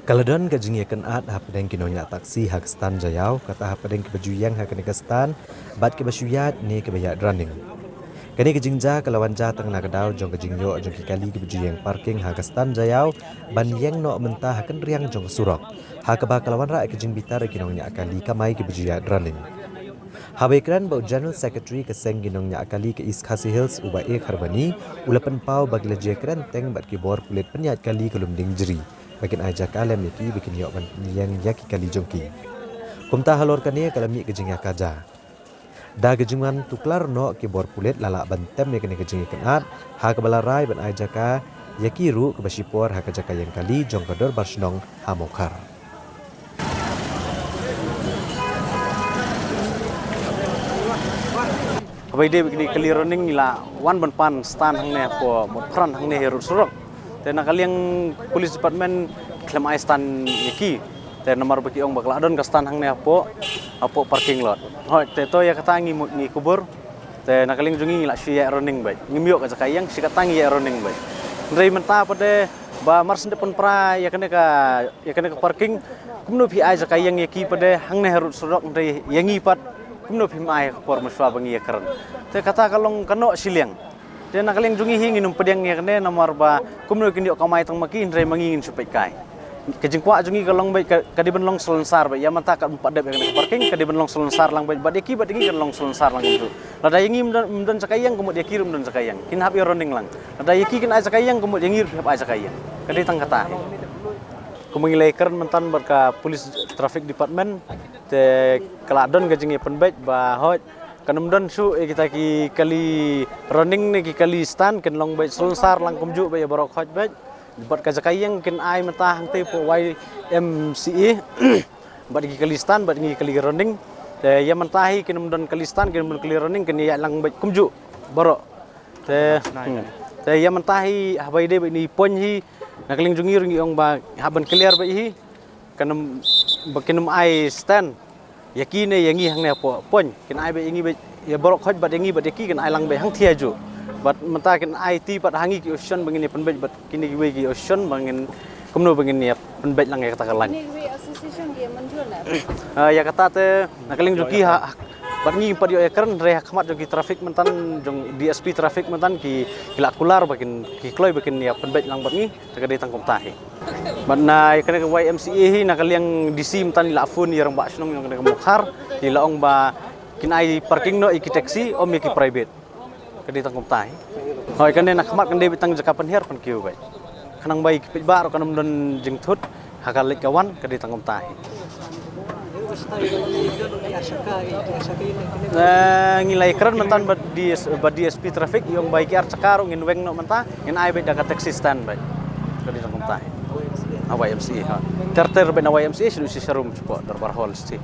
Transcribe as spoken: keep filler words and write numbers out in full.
Ka la don ka jingïakynad hapdeng ki nongñiah taxi ha ka stand Jaiaw, kata hapdeng kiba ju ïeng ha kane ka stand bad kiba shu ïaid ne kiba ïaid running. Kane ka jingjia ka la wan jia tang na ka daw jong ka jingïoh jong ki kali kiba ju ïeng parking ha ka stand Jaiaw ban ïeng noh mynta ha kynriang jong ka surok, ha kaba ka la wanrah ïa ka jingbitar ïa ki nongñiah kali kamai kiba ju ïaid running. Haba ïakren bad u General Secretary ka seng ki nongñiah kali ka East Khasi Hills, u Bah A Kharbani, u la pynpaw ba ki la ju ïakren teng bad ki bor pulit pynïaid kali ka Lumdiengjri ba kin ai jaka lem ïa ki ba kin ïoh ban ïeng ïa ki kali jong ki. Kumta halor kane ka la mih ka jingïakajia. Da ka jingwan tuklar noh ki bor pulit la lah ban tem ïa kane ka jingïakynad, ha kaba la rai ban ai jaka ïa ki ruh kaba shipor ha ka jaka ïeng kali jong ka Dorbar Shnong ha Mawkhar. Haba ïadei bad kine ki kali running, ngi la wan ban pan stand hangne hapoh Motphran hangne ha rud surok. Te na ka liang police department khlem ai stand ïa ki. Te namar ba ki ong ba ka la don ka stand hangne hapoh, hapoh parking lot. Hooid, te to ïa kata ngi mut ngi kubur. Te na ka liang jong ngi ngi la shu ïaid running beit. Ngim ïoh ka jaka ïeng, shi katta ngi ïaid running beit. Hynrei mynta pat de ba mar shen dep pynpra ïa kane ka, ïa kane ka parking, kumno phi ai jaka ïeng ïa ki pat de hangne ha rud surok, hynrei ïa ngi pat kumno phim ai ha ka por mynshuwa ba ngi ïakren. Te kata ka long ka noh shiliang. Te na ka liang jong ngi hi ngin ym pdiang ïa kane namar ba kumno kin ïoh kamai tang ma ki, hynrei ma ngi ngin shu peit kai. Ka jingkwah jong ngi ka long beit ka, ka dei ban long salonsar beit, ïa mynta ka ym pat dep ïa kane ka parking, ka dei ban long salonsar lang beit, bad ïa ki bad ïa ngi kan long salonsar lang kumjuh. Lada ïa ngi ym don, ym don jaka ïeng, ka mut ïa ki ruh ym don jaka ïeng. Kin hap ïa running lang. Lada ïa ki kin ai jaka ïeng, ka mut ïa ngi ruh phi hap ai jaka ïeng. Ka dei tang kata hi. Kumba ngi la ïakren mynta bad ka police traffic department, te ka la don ka jingïapynbeit ba hooid kan ym don shuh ïa kita ki kali running ne ki kali stand, kin long beit salonsar lang kumjuh beit ïa baroh khoit beit. Bad ka jaka ïeng kin ai mynta hangtei hapoh Y M C A. Bad ki kali stand, bad ki kali running. Te ïa mynta hi kin ym don kali stand, kin ym don kali running, kin ïaid lang beit kumjuh baroh. Te, hmm. Te ïa mynta hi haba ïadei bad ine i point hi, na ka liang jong ngi ruh ngi ong ba hap ban clear beit hi. Kan ym, ba kin ym ai stand ïa ki ne ïa ngi hangne hapoh point. Kin ai beit ïa ngi beit, ïa baroh khoit bad ïa ngi bad ïa ki kin ai lang beit hangthie hajuh. Bad mynta kin ai ti pat ha ngi ki option ba ngin ïapynbeit bad kine kiwei ki option ba ngin kumno ba ngin ïapynbeit lang ïa kata ka line. Kine kiwei association ki mynjur na? Ah, ïa kata te na ka liang jong ki ha, ha, bad ngi pat ïoh ïakren, hynrei ha khmat jong ki traffic mynta, jong D S P traffic mynta ki, ki la kular ba kin, ki kloi ba kin ïapynbeit lang bad ngi. Te ka dei tang kumta hi. Bad na kane ka Y M C A hi, na ka liang D C mynta ngi la phone ïa rangbah shnong jong kane ka Mawkhar, ki la ong ba kin ai parking noh ïa ki taxi, ym ïa ki private. Ka dei tang kumta hi. Hooid, kane na khmat kan dei beit tang jaka pynhiar pynkiew beit. Khnang ba ïa ki paidbah ruh kan ym don jingthut ha ka leit ka wan, ka dei tang kumta hi. Eh, ngi la ïakren mynta bad D S, bad D S P traffic, ïa ong ba ïa ki ar chakka ruh ngin weng noh mynta, ngin ai beit da ka taxi stand beit. Ka dei tang kumta hi. Ha Y M C A ha. Ter ter beit na Y M C A, shu shisha rum shapoh Dorbar Hall shi.